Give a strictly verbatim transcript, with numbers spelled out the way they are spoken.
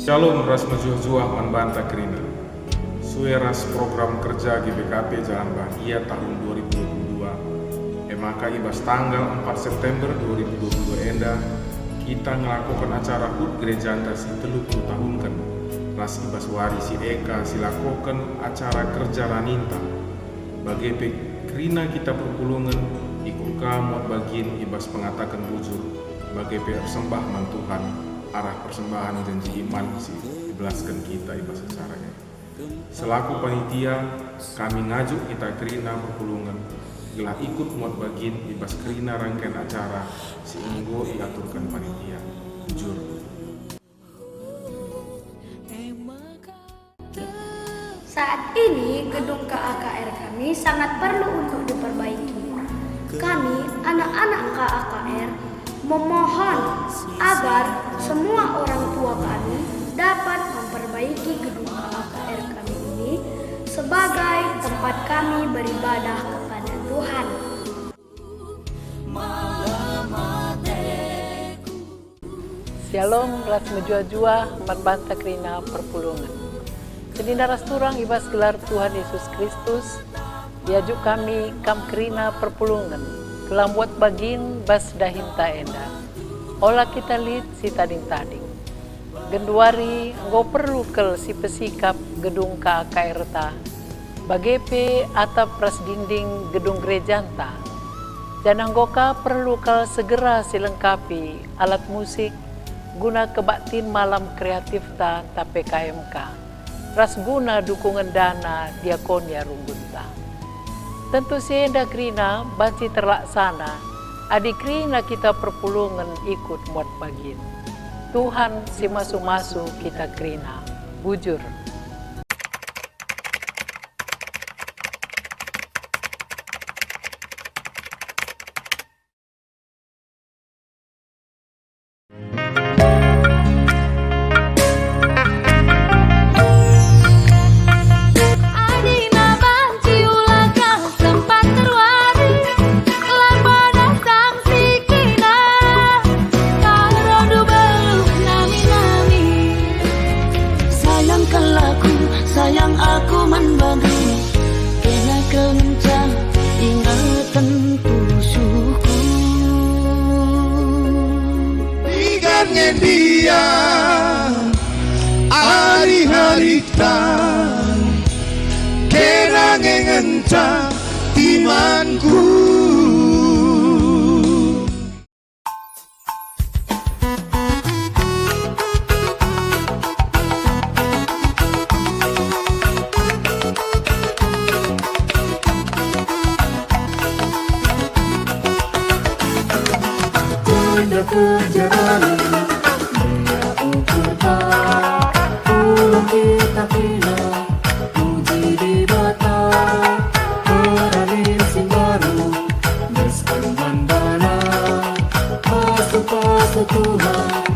Shalom ras mejuah-juah man banta kerina. Sue ras program kerja G B K P Jalan Bahagia tahun dua ribu dua puluh dua, e maka i bas tanggal empat September dua ribu dua puluh dua enda, kita ngelakoken acara hut gerejanta si telu puluh tahunken, ras i bas wari si e ka silakoken acara kerja raninta. Bage pe kerina kita perpulungen, ikut ka muat bagin i bas pengataken bujur, bage pe ersembah man Tuhan arah persembahen janji iman si ibelasken kita i bas acara e. Selaku panitia, kami ngajuk kita kerina perpulungen gelah ikut muat bagin i bas kerina rangkaian acara si enggo iaturken panitia. Bujur. Saat ini gedung K A K R kami sangat perlu untuk diperbaiki. Kami, anak-anak K A K R, memohon agar semua orang tua kami dapat memperbaiki gedung K A K R kami ini sebagai tempat kami beribadah kepada Tuhan. Shalom ras mejuah-juah man banta kerina perpulungen. Senina ras turang i bas gelar Tuhan Yesus Kristus, iajuk kami kam kerina perpulungen, gelah muat bagin bas dahinta enda. Ola kita lit si tading-tading. Genduari enggo perlu kal sipesikap gedung K A K R-ta, bage pe atap ras dinding gedung gerejanta. Janah enggo ka perlu kal segera silengkapi alat musik guna kebaktin malam kreatifta ntah P K M K, ras guna dukungen dana diakonia runggunta. Tentu si enda kerina banci terlaksana adi kerina kita perpulungen ikut muat bagin. Tuhan si masu-masu kita kerina. Bujur. Adina banci ula kal sempat terwari, la pada sangsi kina, kal rondu beluh nami-nami. Sayang kal aku, sayang aku man bandu, kena kal ngenca ingaten pusuhku. Piga nge ndia ari-arita, kena nge ngenca timanku. Tunda kerja bali, nia ukurta, pulang kita kena, puji Dibata, peralin si mbaru, mesken man baNa, pasu-pasu Tuhan.